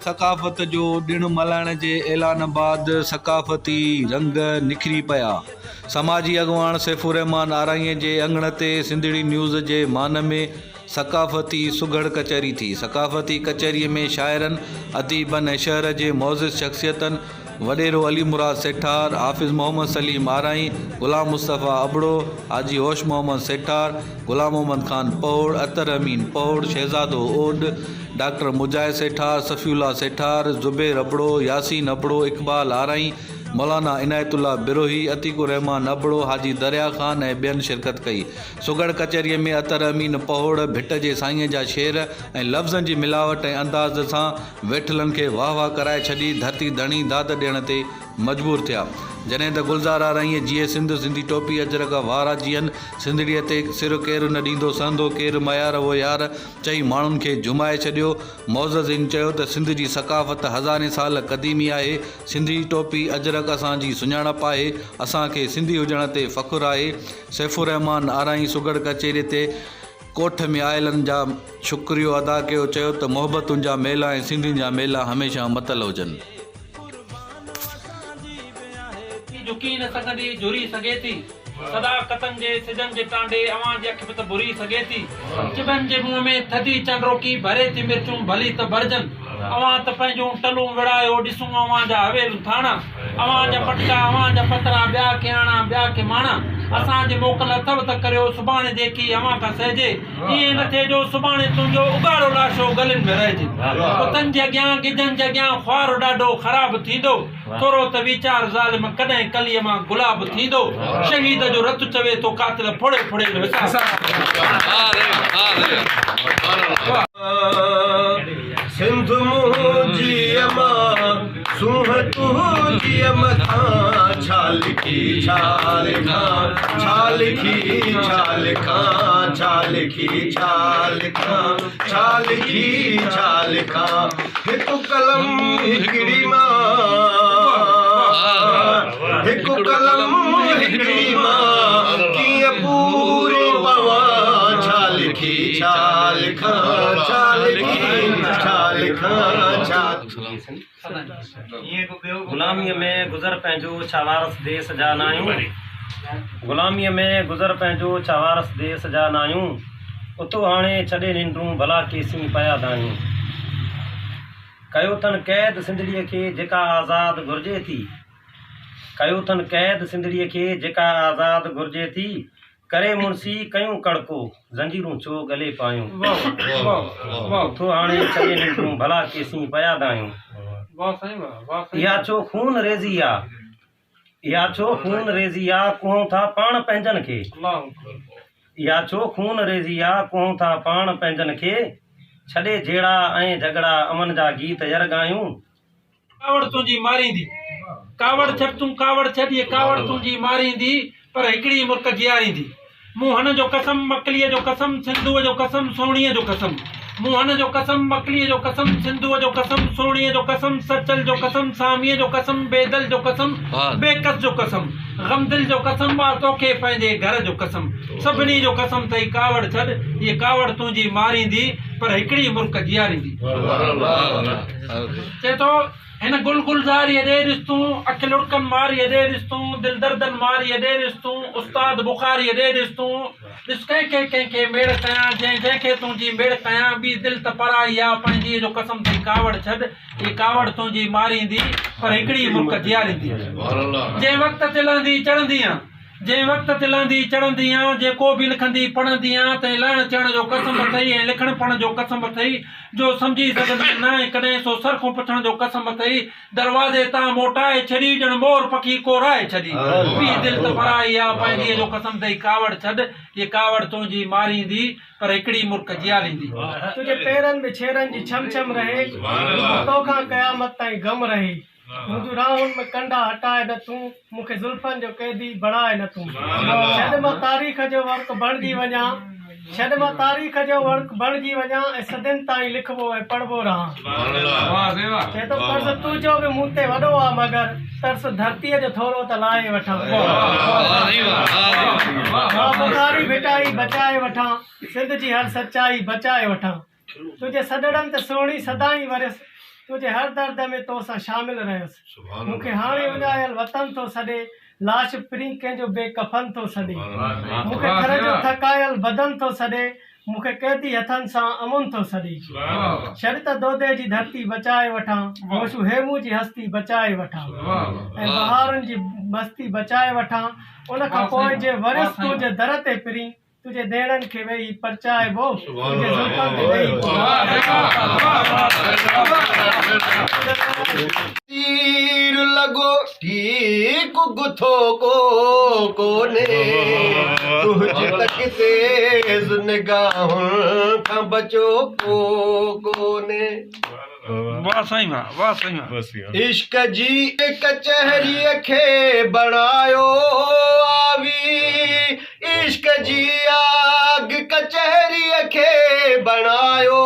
ثقافت جو ڏڻ ملهائڻ جي اعلان بعد ثقافتي رنگ نکري پيا. سماجي اڳواڻ سيف الرحمان آرائين جي اڱڻ تي سنڌڙي نيوز جي مان ۾ ثقافتي سگهڙ ڪچهري ٿي. ثقافتي ڪچهري ۾ شاعرن، اديبن ۽ شهر جي معزز شخصيتن وڏيرو علي مراد سيٺار، حافظ محمد سليم آرائين، غلام مصطفيٰ ابڙو، حاجي هوش محمد سيٺار، غلام محمد خان پهوڙ، اطهر امين پهوڙ، شهزادو اوڏ، ڊاڪٽر مجاهد سيٺار، صفي الله سيٺار، زبير ابڙو، ياسين ابڙو، اقبال آرائين، مولانا عنايت الله بروهي، عتيق الرحمان ابڙو، حاجي دريا خان ۽ ٻين شرڪت ڪئي. سگهڙ ڪچهريء ۾ اطهر امين پهوڙ، ڀٽ جي سائينء جا شعر ۽ لفظن جي ملاوٽ ۽ انداز سان ويٺلن کي واهه واهه ڪرائي ڇڏي، ڌرتي ڌڻي داد ڏيڻ تي مجبور ٿيا. جڏهن ته گلزار آرائينء جيئي سنڌ، سنڌي ٽوپي اجرڪ وارا جيئن، سنڌڙيء تي سر ڪير نه ڏيندو سهندو ڪير ميار وو يار چئي ماڻهن کي جهومائي ڇڏيو. معززين چيو ته سنڌ جي ثقافت هزارين سال قديمي آهي، سنڌي ٽوپي اجرڪ اسان جي سڃاڻپ آهي، اسان کي سنڌي هجڻ تي فخر آهي. سيف الرحمان آرائين سگهڙ ڪچهري تي ڪوٺ ۾ آيلن جا شڪريو ادا ڪيو چيو ته محبتن جا ميلا ۽ سنڌين جا ميلا هميشه متل هجن. جهڪي نه سگهندي جهري سگهي ٿي. صداقتن جي سجن جي ٽانڊي اوهان جي اک به ته ڀري سگهي ٿي. چٻن جي منهن ۾ ٿڌي چانڊروڪي ڀري ٿي مرچون ڀلي ته ڀرجن. اوهان ته پنهنجون ٽلون وڙهايو ڏسون اوهان جا حويلون ٿاڻا. اوهان جا پٽڪا اوهان جا پترا ٻيا ڪي آڻا ٻيا ڪي ماڻا. اسان جي موڪل اٿو ته ڪريو سڀاڻي جيڪي اوهان کان سهجي. ائين نه ٿئي جو سڀاڻي تنهنجو اگهاڙو لاشو ڳلين ۾ رهجي. ڪتن جي اڳيان ڳجهن جي اڳيان خوار ڏاڍو خراب ٿيندو. ٿورو ته ويچار ظالم ڪڏهن ڪليء مان گلاب ٿيندو. شهيد جو رت چوي ٿو قاتل ڦڙي ڦڙي جو حساب. سنڌ منهنجي امان سونهن تنهنجي مٿان ڇا لکي ڇا لکان ڇا لکي ڇا لکان ڇا لکي ڇا لکان ڇا لکي ڇا لکان هڪ قلم هڪڙي مان هڪ قلم هڪڙي مان ڪيئن پوري پوان ڇا لکي ڇا لکان ڇا لکي ڇا لکان ڇا. غلاميء ۾ گذر پنهنجو ڇا وارث ديس جا ناهيون غلاميء ۾ گذر پنهنجو ڇا وارث ديس جا ناهيون اٿو هاڻي ڇڏي ننڊون ڀلا ڪيسين پيا دانهيون ڪيو ٿن قيد سنڌڙيء کي جيڪا آزاد گهرجي ٿي ڪيو ٿن قيد سنڌڙيء کي جيڪا آزاد گهرجي ٿي ڪري مڙسي ڪيون ڪڙڪو، زنجيرون ڇو ڳلي پايون. اٿو هاڻي ڇڏي ننڊون، ڀلا ڪيسين پيا دانهيون. اها ڇو خون ريزي آ، اها ڇو خون ريزي آ، ڪوهون ٿا پاڻ پنهنجن کي. اها ڇو خون ريزي آ، ڪوهون ٿا پاڻ پنهنجن کي. ڇڏي جهيڙا ۽ جهڳڙا، امن جا گيت ير ڳايون. ڪاوڙ تنهنجي ماريندي. ڪاوڙ ڇڏ تون ڪاوڙ ڇڏ هيء ڪاوڙ تنهنجي ماريندي پر هڪڙي ئي مرڪ جياريندي. مون هن جو قسم مڪليء جو قسم سنڌوء جو قسم سهڻيء جو قسم. مون هن جو قسم مڪليء جو قسم سنڌوء جو قسم سهڻيء جو قسم سچل جو قسم ساميء جو قسم بيدل جو قسم بيڪس جو قسم غمدل جو قسم آ توکي پنهنجي گهر جو قسم سڀني جو قسم ٿئي ڪاوڙ ڇڏ هيء ڪاوڙ تنهنجي ماريندي پر هڪڙي مرڪ جياريندي. چئي ٿو، هن گل گلزاريء ڏي ڏس تون، اک لڙڪن ماريء ڏي ڏس تون، دل دردن ماريء ڏي ڏس تون، استاد بخاريء ڏي ڏس تون، ڏس ڪنهن کي ڪنهن کي ميڙ ڪيان، جنهن جنهن کي تنهنجي ميڙ ڪيان، ٻي دل ته پرائي آ، پنهنجيء جو قسم ٿئي ڪاوڙ ڇڏ، هيء ڪاوڙ تنهنجي ماريندي، پر هڪڙي ئي مرڪ جياريندي. جنهن وقت تي لهندي چڙهندي آن. جنهن وقت تي لهندي چڙهندي آن، جيڪو به لکندي پڙهندي آن، تنهن لهڻ چڙهڻ جو قسم اٿئي ۽ لکڻ پڙهڻ جو قسم اٿئي، جو سمجهي سگهندين ناهين ڪڏهن، سو سرخون پڇڻ جو قسم اٿئي، دروازي تان موٽائي ڇڏي، ڄڻ مور پکي ڪورائي ڇڏي. ٻي دل ته پرائي آ، پنهنجيء جو قسم اٿئي، ڪاوڙ ڇڏ، هيء ڪاوڙ تنهنجي ماريندي، پر هڪڙي مرڪ جياريندي. تنهنجي پيرن ۾ ڇيرن جي ڇم ڇم رهي، رڳو توکان قيامت تائين غم رهي. منهنجون راهن ۾ ڪنڊا هٽاء نه تون، مون کي زلفن جو قيدي بڻاء نه تون. ڇڏ مان تاريخ جو ورق بڻجي وڃان، ڇڏ مان تاريخ جو ورق بڻجي وڃان ۽ صدين تائين لکبو ۽ پڙهبو رهان. چئي ٿو قرض تنهنجو به مون تي وڏو آ مگر ترس ڌرتيء جو ٿورو ته لاهي وٺان. مان بخاري ڀٽائي بچائي وٺان، سنڌ جي هر سچائي بچائي وٺان. تنهنجي سڏڙن تي سهڻي سدائين وريس. تنهنجي هر درد ۾ تو سان شامل رهيس. مون کي هاڻي اڃايل وطن ٿو سڏي، لاش پرين ڪنهن جو بي ڪفن ٿو سڏي. مون کي ٿر جو ٿڪايل بدن ٿو سڏي، مون کي قيدي هٿن سان امن ٿو سڏي. ڇڏ ته دودي جي ڌرتي بچائي وٺان، هوشو هيمون جي هستي بچائي وٺان ۽ بهارن جي مستي بچائي وٺان. ان کان پوء جي وريس تنهنجي در تي پرين، تنهنجي نيڻن کي ويهي پرچائبو، تنهنجي زلفن تي ويهي تير لڳو ٺيڪ گٿو ڪو ڪونهي، تنهنجي تک تيز نگاهن کان بچو ڪو ڪونهي. واه سائين واه واه سائين واه. عشق جي ڪچهريء کي بڻايو آوي عشق جي آگ ڪچهريء کي بڻايو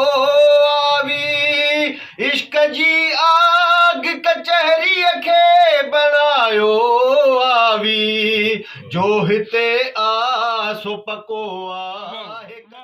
آوي عشق جي آگ ڪچهريء کي بڻايو آوي جو هتي آ سو پڪو آهي.